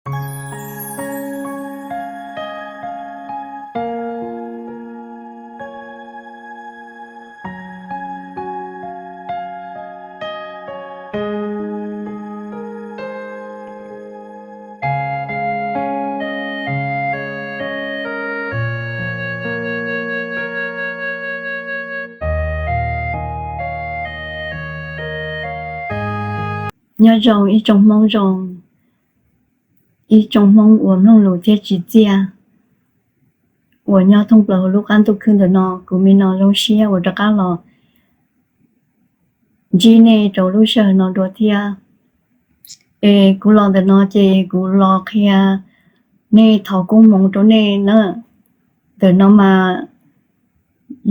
Nyob zoo ib tsoom Hmoob zoo, ib tsoom Hmoob uas mloog lus thiab tsim txiaj uas nyob thoob plaws hauv lub qab ntuj khwb ntawm no, kuv me no zoo siab uas rov qab los ntsib nej rau lub sij hawm no dua thiab. Es kuv los ntawm no ces kuv los qhia nej thov koob hmoov rau nej na. Ntawm no mas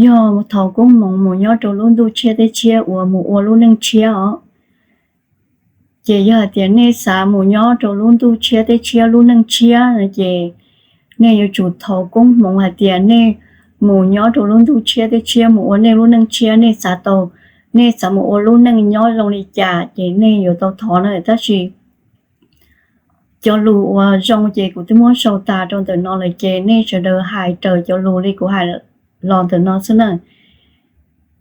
yog thov koob hmoov mus nyob rau lub ntuj tshiab teb tshiab uas mus ua lub neej tshiab os. Ces yog hais tias nej xav mus nyob rau lub ntuj tshiab teb tshiab lub neej tshiab no ces nej yuav tsum thov koob hmoov hais tias nej mus nyob rau lub ntuj tshiab teb tshiab mus ua nej lub neej tshiab, nej xav tau, nej xav mus ua lub neej nyob zoo li cas ces nej yuav tau thov na. Tab sis cov lus uas zoo ces kuv twb muab sau tas rau ntawm no lawm ces nej sawv daws hais raws cov lus li kuv hais los ntawm no xwb na.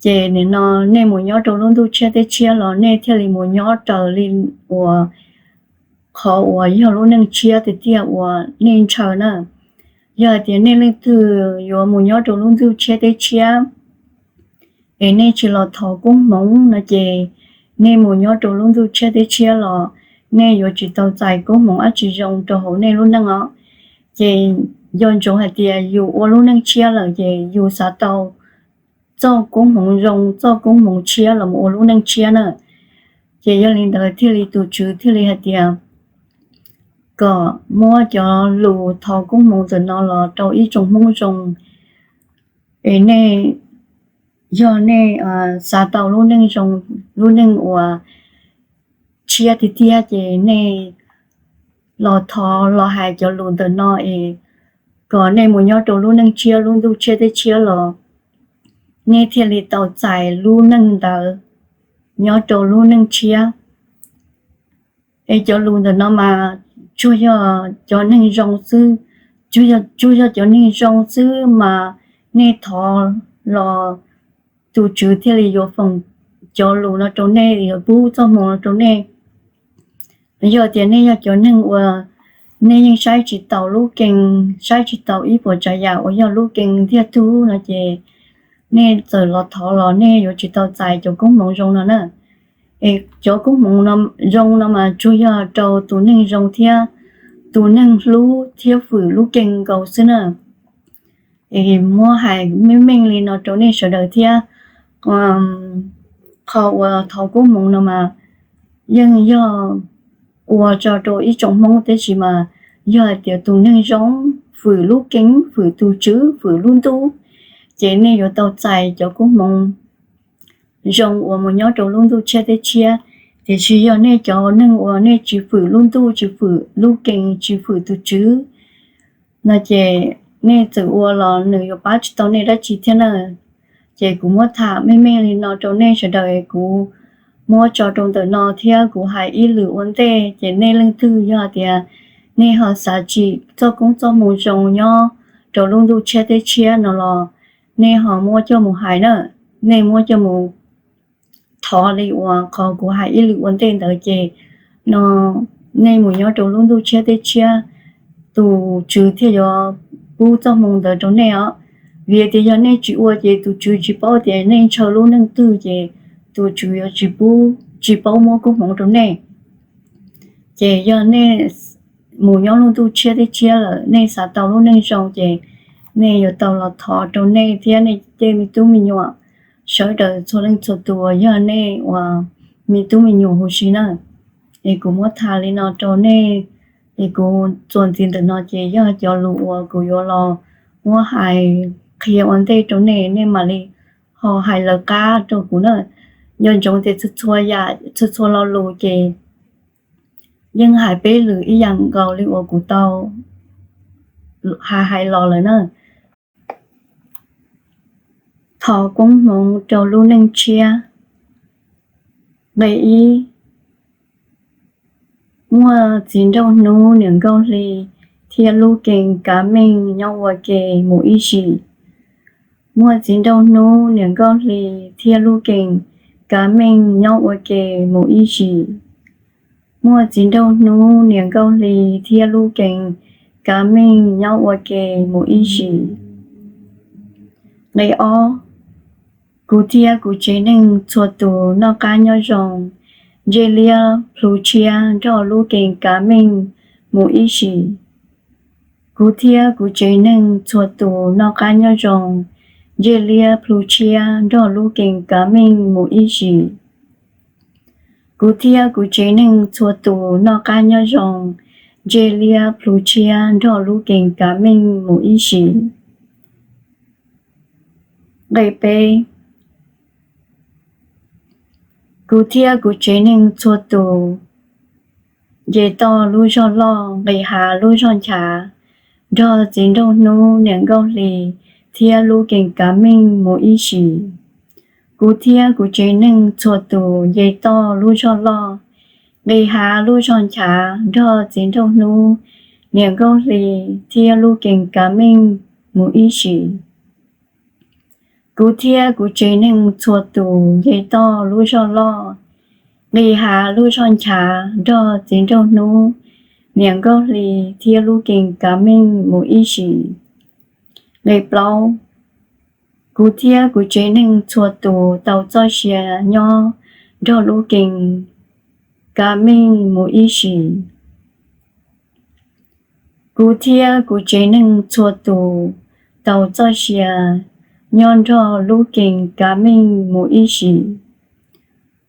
Ces nim no nej mus nyob rau lub ntuj tshiab teb tshiab los nej thiaj li mus nyob raws li uas qhov uas yog lub neej tshiab tiag tiag uas nej ntshaw na. Yog hais tias nej leej twg yuav mus nyob rau lub ntuj tshiab teb tshiab es nej tsis los thov koob hmoov no ces nej mus nyob rau lub ntuj tshiab teb tshiab los nej yuav tsis tau txais koob hmoov dab tsi zoo rau hauv nej lub neej os. Ces nco ntsoov hais tias yus ua lub neej tshiab lawm ces yus xav tau txoj koob hmoov zoo, txoj koob hmoov tshiab los mus ua lub neej tshiab na. Ces yog li ntawd thiaj li tus Tswv thiaj li hais tias kom muab cov lus thov koob hmoov ntawm no los rau ib tsoom Hmoob zoo. Es nej, yog nej xav tau lub neej zoo, lub neej uas tshiab tiag tiag ces nej los thov los hais cov lus ntawm no es kom nej mus nyob rau lub neej tshiab lub ntuj tshiab teb tshiab los nej thiaj li tau txais lub neej ntawd nyob rau lub neej tshiab. Es cov lus ntawm no mas tsuas yog cov neeg zoo xwb, tsuas yog cov neeg zoo xwb mas nej thov los tus Tswv thiaj li yuav foom cov lus no rau nej, yuav pub txoj hmoo no rau nej. Yog tias nej yog cov neeg uas nej yeej saib tsis taus lub kee, saib tsis taus ib puas tsav yam uas yog lub kee ntiag tug no ces nej txawm los thov los nej yuav tsis tau txais cov koob hmoov zoo no na. Es cov koob hmoov zoo no mas tsuas yog rau tus neeg zoo thiab tus neeg hlub thiab fwm lub kee nkaus xwb na. Es muab hais meej meej li no rau nej sawv daws thiab, qhov uas thov koob hmoov no mas yeej yog ua tso rau ib tsoom Hmoob, tab sis mas yog hais tias tus neeg zoo fwm lub kee, fwm tus Tswv, fwm lub ntuj, ces nej yuav tau txais cov koob hmoov zoo uas mus nyob rau lub ntuj tshiab teb tshiab. Tiam sis yog nej cov neeg uas nej tsis fwm lub ntuj, tsis fwm lub kee, tsis fwm tus Tswv no ces nej txawm ua los nws yuav pab tsis tau nej dab tsi thiab na. Ces kuv muab tham meej meej li no rau nej sawv daws, kuv muab tso rau ntawm no thiab kuv hais ib lwm ua ntej, ces nej leej twg yog tias nej ho xav tsim txoj koob txoj hmoo zoo nyob rau lub ntuj tshiab teb tshiab no los nej ho muab coj mus hais na, nej muab coj mus thov li uas qhov kuv hais ib lwm ua ntej ntawd ces no nej mus nyob rau lub ntuj tshiab teb tshiab, tus Tswv thiaj yuav pub txoj hmoo ntawd rau nej os. Vim tias yog nej tsis ua ces tus Tswv tsis paub tias nej ntshaw lub neej twg ces tus Tswv yuav tsis pub, tsis paub muab koob hmoov rau nej. Ces yog nej mus nyob lub ntuj tshiab teb tshiab lawm, nej xav tau lub neej zoo ces nej yuav tau los thov rau nej thiab nej tej me tub me nyuam sawv daws txhua leej txhua tus uas yog nej uas me tub me nyuam huv si na. Es kuv muab tham li no rau nej, es kuv txuas ntxiv ntawm no ces yog cov lus uas kuv yuav los muab hais qhia ua ntej rau nej, nej mam li ho hais lawv qab rau kuv na. Nco ntsoov tias txhua txhua yam, txhua txhua lo lus ces yeej hais peb lwm ib yam nkaus li uas kuv tau hais hais los lawm na. Thov koob hmoov rau lub neej tshiab. Nqe ib, Muaj txiv nraug hnub niam nkauj hli thiab lub kees kav meej nyob ua ke mus ib sim. Muaj txiv nraug hnub niam nkauj hli thiab lub kees kav meej nyob ua ke mus ib sim. Muaj txiv nraug hnub niam nkauj hli thiab lub kees kav meej nyob ua ke mus ib sim. Nqe ob. Kuv thiab kuv tsev neeg txhua tus noj qab nyob zoo, ntsej liab plhu tshiab nrog lub kees kav meej mus ib sim. Kuv thiab kuv tsev neeg txhua tus noj qab nyob zoo, ntsej liab plhu tshiab nrog lub kees kav meej mus ib sim. Kuv thiab kuv tsev neeg txhua tus noj qab nyob zoo, ntsej liab plhu tshiab nrog lub kees kav meej mus ib sim. Nqe peb. Kuv thiab kuv tsev neeg txhua tus nce toj lub zog loj nqis hav lub zog nchav, nrog txiv nraug hnub niam nkauj hli thiab lub kees kav meej mus ib sim. Kuv thiab kuv tsev neeg txhua tus nce toj lub zog loj nqis hav lub zog nchav, nrog txiv nraug hnub niam nkauj hli thiab lub kees kav meej mus ib sim. Kuv thiab kuv tsev neeg txhua tus nce toj lub zog loj nqis hav lub zog nchav, nrog txiv nraug hnub niam nkauj hli thiab lub kees kav meej mus ib sim. Nqe plaub. Kuv thiab kuv tsev neeg txhua tus tau txoj sia nyob nrog lub kees kav meej mus ib sim. Kuv thiab kuv tsev neeg txhua tus tau txoj sia nyob nrog lub kees kav meej mus ib sim.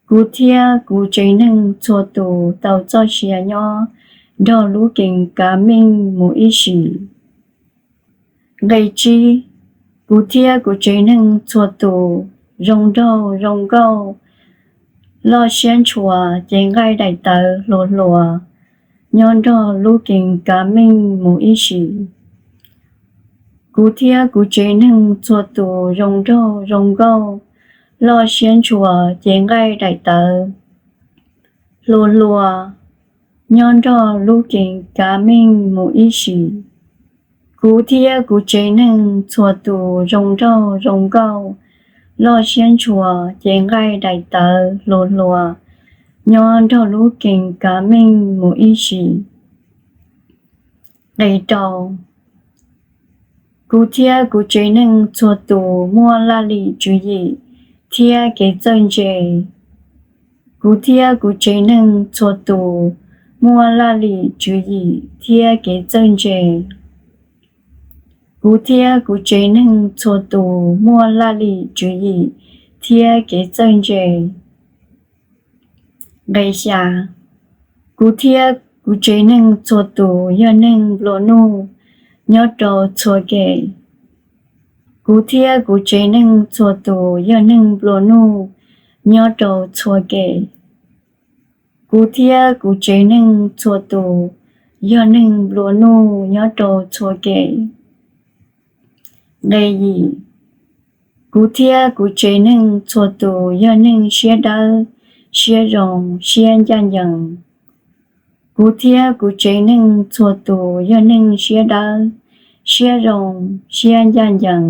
Kuv thiab kuv tsev neeg txhua tus tau txoj sia nyob nrog lub kees kav meej mus ib sim. Nqe tsib. Kuv thiab kuv tsev neeg txhua tus zoo nraug zoo nkauj, loj siab ntshua, cev nqaij daim tawv hluas hluas, nyob nrog lub kees kav meej mus ib sim. Kuv thiab kuv tsev neeg txhua tus zoo nraug zoo nkauj, loj siab ntshua, cev nqaij daim tawv hluas hluas, nyob nrog lub kees kav meej mus ib sim. Kuv thiab kuv tsev neeg txhua tus zoo nraug zoo nkauj, loj siab ntshua, cev nqaij daim tawv hluas hluas, nyob nrog lub kees kav meej mus ib sim. Nqe rau. Kuv thiab kuv tsev neeg txhua tus muaj laj lim tswv yim thiab kev txawj ntse. Kuv thiab kuv tsev neeg txhua tus muaj laj lim tswv yim thiab kev txawj ntse. Kuv thiab kuv tsev neeg txhua tus muaj laj lim tswv yim thiab kev txawj ntse. Nqe xya. Kuv thiab kuv tsev neeg txhua tus yog neeg nplua nuj nyob rau txhua kem. Kuv thiab kuv tsev neeg txhua tus yog neeg nplua nuj nyob rau txhua kem. Kuv thiab kuv tsev neeg txhua tus yog neeg nplua nuj nyob rau txhua kem. Nqe yim. Kuv thiab kuv tsev neeg txhua tus yog neeg siab dawb, siab zoo, siab ncaj ncees. Kuv thiab kuv tsev neeg txhua tus yog neeg siab dawb, siab zoo, siab ncaj ncees.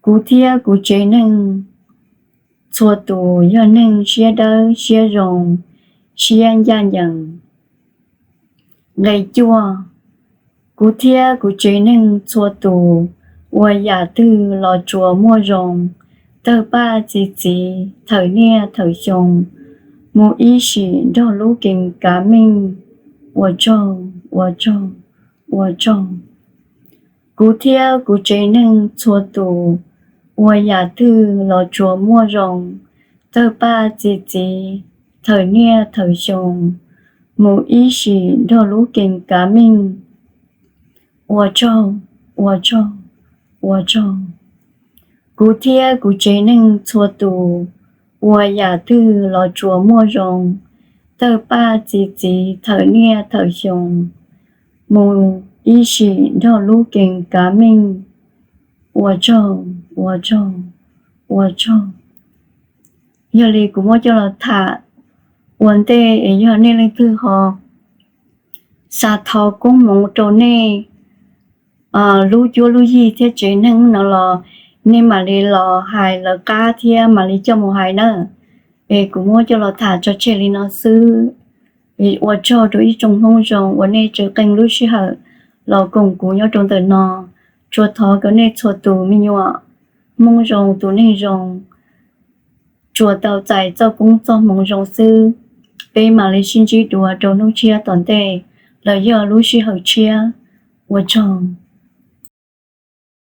Kuv thiab kuv tsev neeg txhua tus yog neeg siab dawb, siab zoo, siab ncaj ncees. Nqe cuaj. Kuv thiab kuv tsev neeg txhua tus ua yam twg los tsuas muaj zoo, tawg paj txi txiv thawm niaj thawm xyoo, mus ib sim nrog lub kees kav meej. Ua tsaug, ua tsaug, ua tsaug. Kuv thiab kuv tsev neeg txhua tus ua yam twg los tsuas muaj zoo, tawg paj txi txiv thawm niaj thawm xyoo, mus ib sim nrog lub kees kav meej. Ua tsaug, ua tsaug, ua tsaug. Kuv thiab kuv tsev neeg txhua tus ua yam twg los tsuas muaj zoo, tawg paj txi txiv thawm niaj thawm xyoo, mus ib sim nrog lub kees kav meej. Ua tsaug, ua tsaug, ua tsaug. Yog li kuv muab coj los tham ua ntej es yog nej leej twg ho xav thov koob hmoov rau nej lub cuab lub yig thiab tsev neeg no los nej mam li los hais lawv qab thiab mam li coj mus hais nawb. Es kuv muab coj los tham tso tseg li no xwb. Ua tsaug rau ib tsoom Hmoob zoo uas nej tseem qee lub sij hawm los koom kuv nyob rau ntawm no. Tsuas thov kom nej txhua tus me nyuam Hmoob zoo tus neeg zoo tsuas tau txais txoj koob txoj hmoov zoo xwb. Peb mam li sib ntsib dua rau hnub tshiab tom ntej los yog lub sij hawm tshiab. Ua tsaug.